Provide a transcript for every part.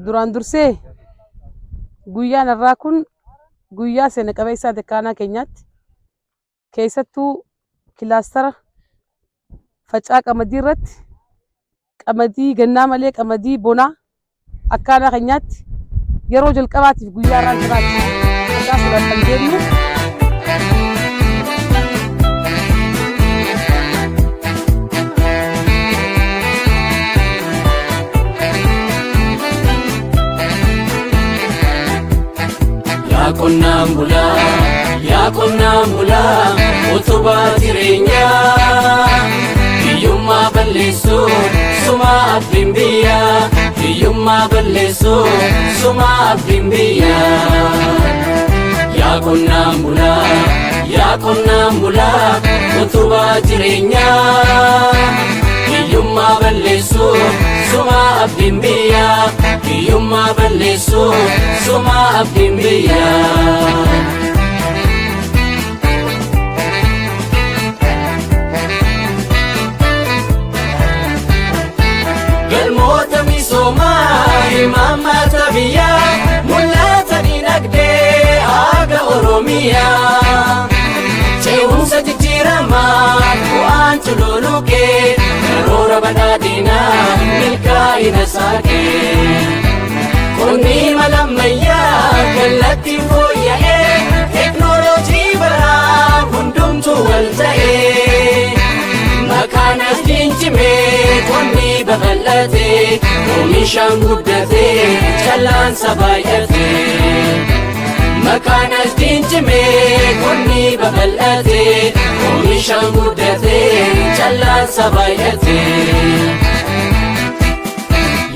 Duraan dursee guyyaan har'aa kun guyyaa seena qabeessaa aanaa keenyaatti. Keessattuu kilaastara facaa qamadii irratti qamadii gannaa malee qamadii bonaa akka aanaa keenyaatti yeroo jalqabaatiif guyyaa har'aan tanaatti facaasuudhaaf kan deemnu. Yaa qonnaan bulaa, yaa qonnaan bulaa, utubaa jireenyaa. Hiyyummaa balleessuun suma abdiin biyyaa. Hiyyummaa balleessuun suma abdiin biyyaa. Yaa qonnaan bulaa, yaa qonnaan bulaa, utubaa jireenyaa. Hiyyummaa balleessuun suma abdiin biyyaa. Hiyyummaa balleessuun suma abdiin biyyaa. Galmoota misoomaa imaammata biyyaa mul'ata dinagdee haga Oromiyaa. Ce'umsa jijjiiramaa bu'aan cululuqee karoora badhaadhinaa milkaa'ina saaqee. Qonni mala ammayyaa kallattiin fooyya'ee teeknooloojii baraa hundumtuu wal ta'ee. Maqaan cimee qonni babal'atee oomishaan guddatee callaansa baay'atee. Maqaan cimee qonni babal'atee oomishaan guddatee callaansa baay'atee.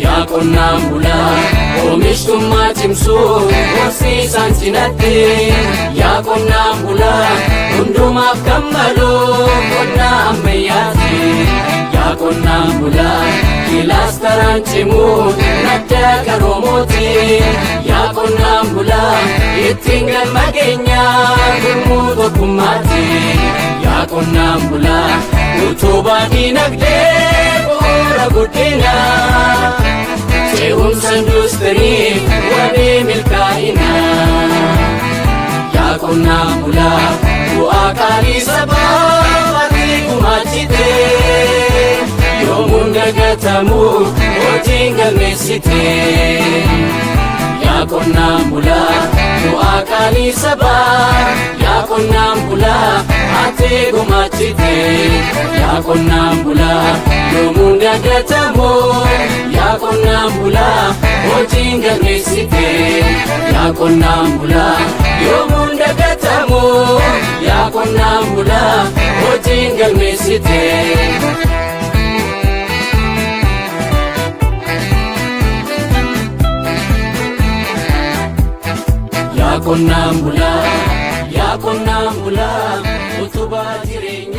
Yaa qonnaan bulaa oomishtummaa cimsuu horsiisaan cinatti. Yaa qonnaan bulaa hundumaaf kan malu qonna ammayyaati. Yaa qonnaan bulaa kilaastaraan cimuun madda qaroomooti. Yaa qonnaan bulaa ittiin galma keenyaa gurmuu tokkummaati. Yaa qonnaan bulaa utubaa dinagdee bu'uura guddinaa. Ce'umsa industirii wabii milkaa'inaa. Yaa qonnaan bulaa bu'aa qaalii sabaa ati gumaachite. Yoomuun dagatamu hojiin galmeessite. Yaa qonnaan bulaa bu'aa qaalii sabaa yaa qonnaan bulaa ati gumaachite. Yaa qonnaan bulaa yoomuun dagatamu yaa qonnaan bulaa hojiin galmeessite. Yaa qonnaan bulaa yoomuun dagatamu yaa qonnaan bulaa hojiin galmeessite. Yaa qonnaan bulaa, yaa qonnaan bulaa, utubaa jireenyaa.